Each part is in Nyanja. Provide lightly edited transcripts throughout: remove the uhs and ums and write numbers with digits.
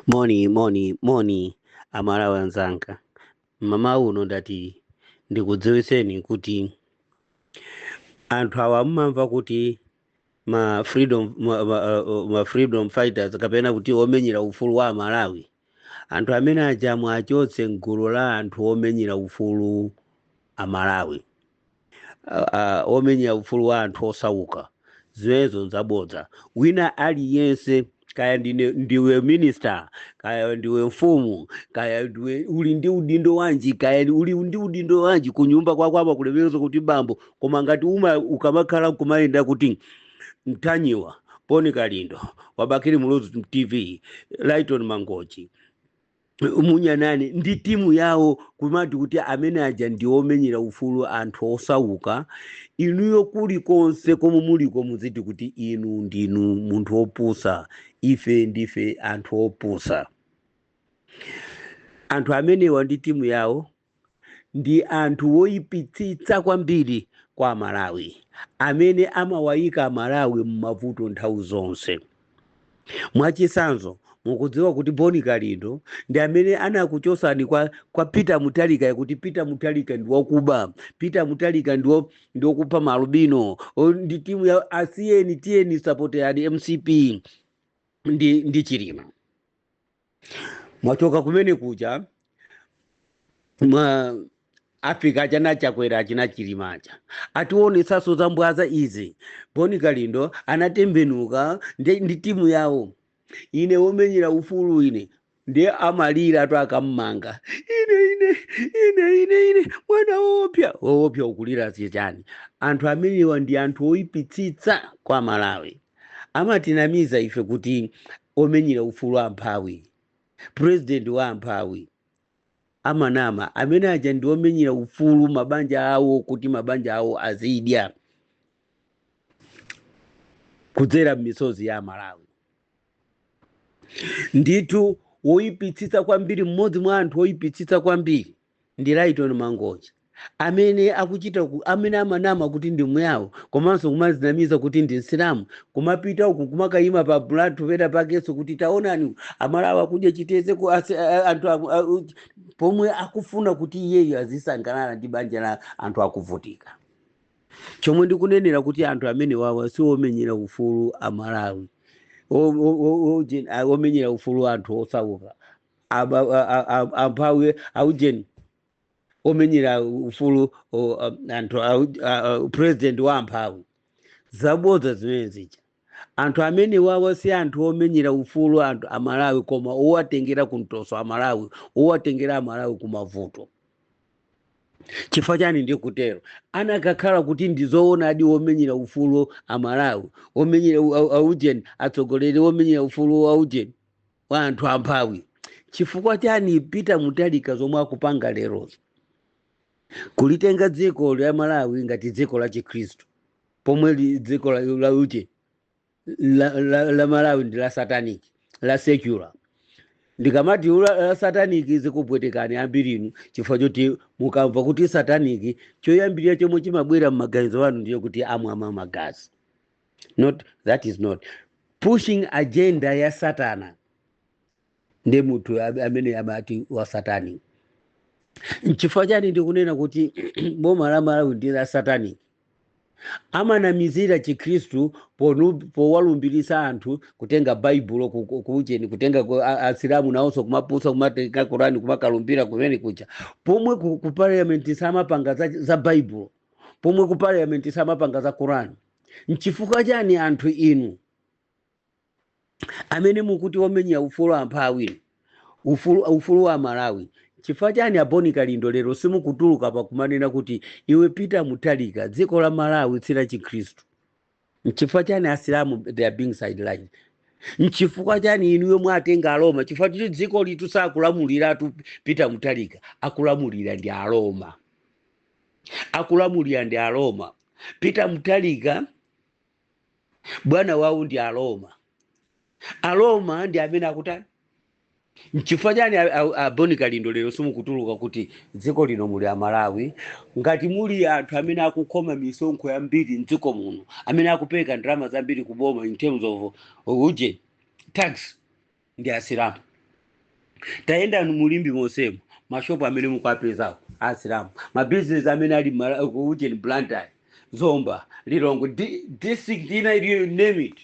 Moni, moni, moni, Amalawi anzanga. Mmawa uno ndati ndikudziwitseni kuti anthu awa mumamva kuti ma freedom fighters kapena kuti omenyera ufulu wa Amalawi, anthu amene aja mwachotse mgulu la anthu omenyera ufulu Amalawi, omenyera ufulu wa anthu osauka. Zimenezo nzabodza. Wina aliyense, kaya ndiwe minister, kaya ndiwe mfumu, kaya ndiwe uli ndi udindo wanji, kaya uli ndi udindo wanji kunyumba kwako, amakulemekeza kuti bambo, koma ngati uma ukamakhala kumayenda kuti Mtanyiwa, Bon Kalindo, wa Bakili Muluzi TV, Lighton Mangochi, Munyanani ndi timu yawo, kumati kuti amene aja ndi omenyera ufulu anthu osauka, inuyo kulikonse komwe muliko muziti kuti inu ndinu munthu wopusa, ife ndife anthu opusa. Anthu amenewa ndi timu yawo ndi anthu woyipitsitsa kwambiri kwa Amalawi, amene amawayika Amalawi m'mavuto nthawi zonse. Mwachitsanzo, mukudziwa kuti Bon Kalindo ndi amene anakuchosani kwa Peter Mutharika, kuti Peter Mutharika ndi wakuba, Peter Mutharika ndi wokupha maalubino, ndi timu ya asiyeni, tiyeni sapoterani MCP ndi Chilima. Mwachoka kumene kuja, mwa Africa chana Chakwera china Chilimacha ationetsanso za mbwaza izi. Bon Kalindo anatembenuka ndi timu yawo, ine womenyera ufulu ine, ndiye amalira tu akammanga, ine, ine, ine, ine, ine mwana woopsa, woopsa ukulira chani? Anthu amenewa ndi anthu oyipitsitsa kwa Malawi. Amatinamiza ife kuti omenyera ufulu amphawi, president wa amphawi. Amanama. Amene aja ndi omenyera ufulu mabanja awo, kuti mabanja awo azidya kudzera m'misozi ya Malawi. Ndithu woyipitsitsa kwambiri, mmodzi mwa anthu oyipitsitsa kwambiri ndi Lighton Mangochi, amene akuchita amene amanama kuti ndi muyawo, komanso kumazinamiza kuti ndi Msilamu, kumapita uku kumakayima pa bulanthu pena pakenso kuti taonani Amalawi akudya chiteze ku anthu pomwe akufuna kuti iyeyo azisangalala ndi banja la anthu akuvutika. Chomwe ndikunenera kuti anthu amene wawa si omenyera ufulu Amalawi, omenyera ufulu anthu osauka, amphawi, aujeni, omenyera ufulu anthu president wa amphawi, zabodza zimene zija. Anthu amene wawa si anthu omenyera ufulu anthu Amalawi, koma owatengera kumtoso Amalawi, owatengera Amalawi kumavuto. Chifukwa chani ndikutero? Anakakhala kuti ndizoonadi omenyera ufulu Amalawi, omenyera aujeni, atsogoleri omenyera ufulu aujeni wa anthu amphawi, chifukwa chani Peter Mutharika zomwe akupanga lerozo, kulitenga dziko la Malawi ngati dziko la Chikhristu, pomwe dziko la uje la Malawi ndi la satanic, la secular? Ndikamati la satanic, zikupwetekani ambirinu, chifukwa choti mukamva kuti satanic, choyambirira chomwe chimabwera m'maganizo anu ndiye kuti amwama magazi. Not that is not pushing agenda ya satana. Ndi munthu amene amati wa satanic. Nchifukwa chani ndikunena kuti boma la Malawi ndi la satanic? Amanamizira Chikhristu powalumbirisa anthu kutenga Baibulo kucheni, kutenga Asilamu nawonso kumapusa kumatenga Kurani kumakalumbira kumene kuja, pomwe ku parliament samapanga za Baibulo, pomwe ku parliament samapanga za Kurani. Nchifukwa chani anthu inu amene mukuti omenya ufulu amphawi, ufulu wa Malawi, chifukwa chani a Bon Kalindo lero simukutuluka pakumanena kuti iwe Peter Mutharika, dziko la Malawi si la Chikhristu? Nchifukwa chani Asilamu they are being sidelined? Nchifukwa chani inuyo mwatenga Aroma? Chifukwa choti dziko litu sakulamuliratu Peter Mutharika, akulamulira ndi Aroma, akulamulira ndi Aroma. Peter Mutharika bwana wawo ndi Aroma, Aroma ndi amene akutani. Nchifukwa chani a Bon Kalindo lero simukutuluka kuti dziko lino muli Amalawi? Ngati muli anthu amene akukhoma misonkho yambiri mdziko muno, amene akupereka ndalama zambiri kuboma in terms of uje tax, ndi Asilamu. Tayendani mulimbi monsemo, mashopu amene mukuapezawo asilamu, mabizinesi amene ali kuujeni, Blantyre, Zomba, Lilongwe, district ina iliyo, name it,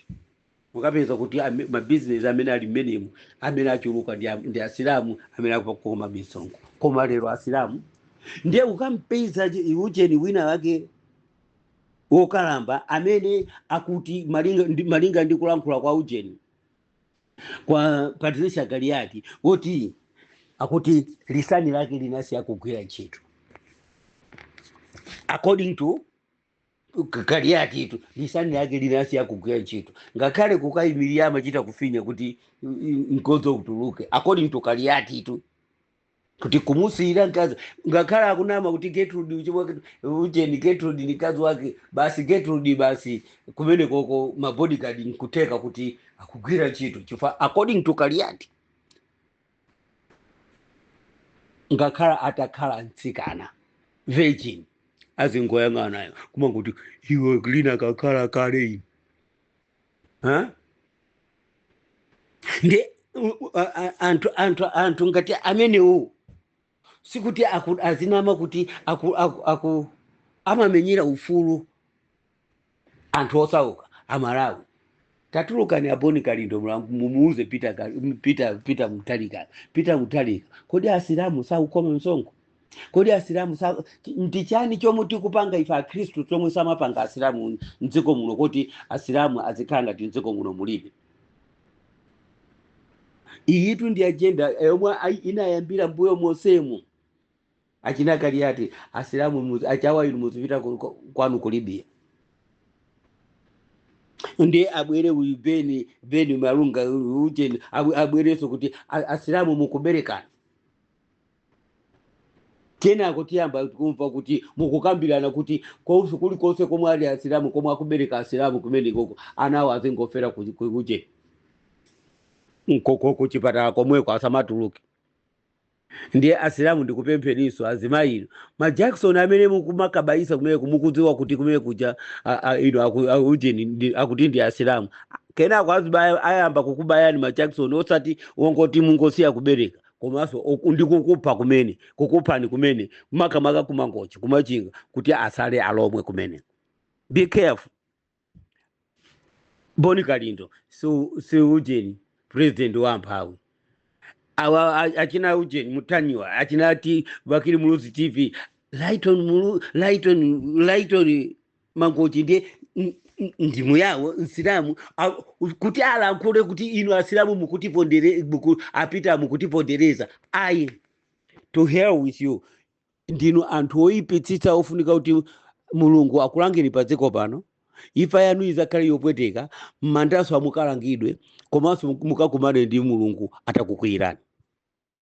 mukapeza kuti mabizinesi amene ali mmenemu, amene achuluka ndi asilamu amene akukoma misonkho. Koma lero asilamu ndiye ukampeza ujeni wina wake wokalamba amene akuti malinga ndi kulankhula kwa ujeni, kwa Patricia Kaliati, woti akuti lisani lake linasiya kugwira ntchito. According to Kaliati itu, lisani lake linasiya kugwira ntchito, ngakhale kukayimirira amachita kufinya kuti mkodzo utuluke. According to Kaliati itu, kuti kumusiyira mkazi, ngakhale akunama kuti Gertrude uchimwake ujeni, Gertrude ni mkazi wake basi, Gertrude basi, kumene koko mabodyguard nkuteka kuti akugwira ntchito, chifukwa according to Kaliati, ngakhala atakhala mtsikana virgin, azingoyang'anayo kuma kuti iwe lina kakhala kale ine. Ha? Ndi anthu ngati amenewo, sikuti azinama kuti aku amamenyera ufulu anthu osauka Amalawi. Tatulukani, aboni Kalindo, mumuuze Peter, Peter Mutharika, Peter Mutharika, kodi asilamu saukoma msonkho? Kodi asilamu ndi chani chomwe tikupanga ife akhristu chomwe samapanga asilamu mdziko muno, kuti asilamu azikhala ngati mdziko muno mulibe? Iyitu ndi agenda yomwe inayambira mbuyo monsemu. Achina Kaliati, asilamu achawa inu muzipita kwanu ku Libya. Ndiye abwere uyu Beni Malunga ujeni, abwerenso kuti asilamu mukuberekana. Kenako tiyamba kumva kuti mukukambirana kuti konse kulikonse komwe ali asilamu, komwe akubereka asilamu kumenekoko, anawo azingofera kuje kuchipatala komweko, asamatuluke. Ndiye asilamu, ndikupempheninso azimayi, majackson amene mukumakabaisa kumeneko, mukudziwa kuti kumene kuja ino ujeni akuti ndi asilamu. Kenako azibaya ayamba kukubayani majackson, osati wongoti mungosiya kubereka, komanso ndi kukupha kumene, kukuphani kumene, makamaka kumangochi, kumachinga, kuti asale alomwe kumene. Be careful. Boni Kalindo si ujeni president wa amphawi awa. Achina ujeni Mutanyiwa, achina ti Bakili Muluzi TV, Lighton Mulu, Lighton Mangochi, ndiye ndimu yawo nsilamu, kuti alankhule kuti inu asilamu mukutipondere, apita mukutipondereza. Ayi, to hell with you! Ndinu anthu oyipitsitsa, ofunika kuti Mulungu akulangeni pa dziko pano. Imfa yanu izakhale yopweteka, mmandaso amukalangidwe, komanso mukakumane ndi Mulungu atakukwiyirani.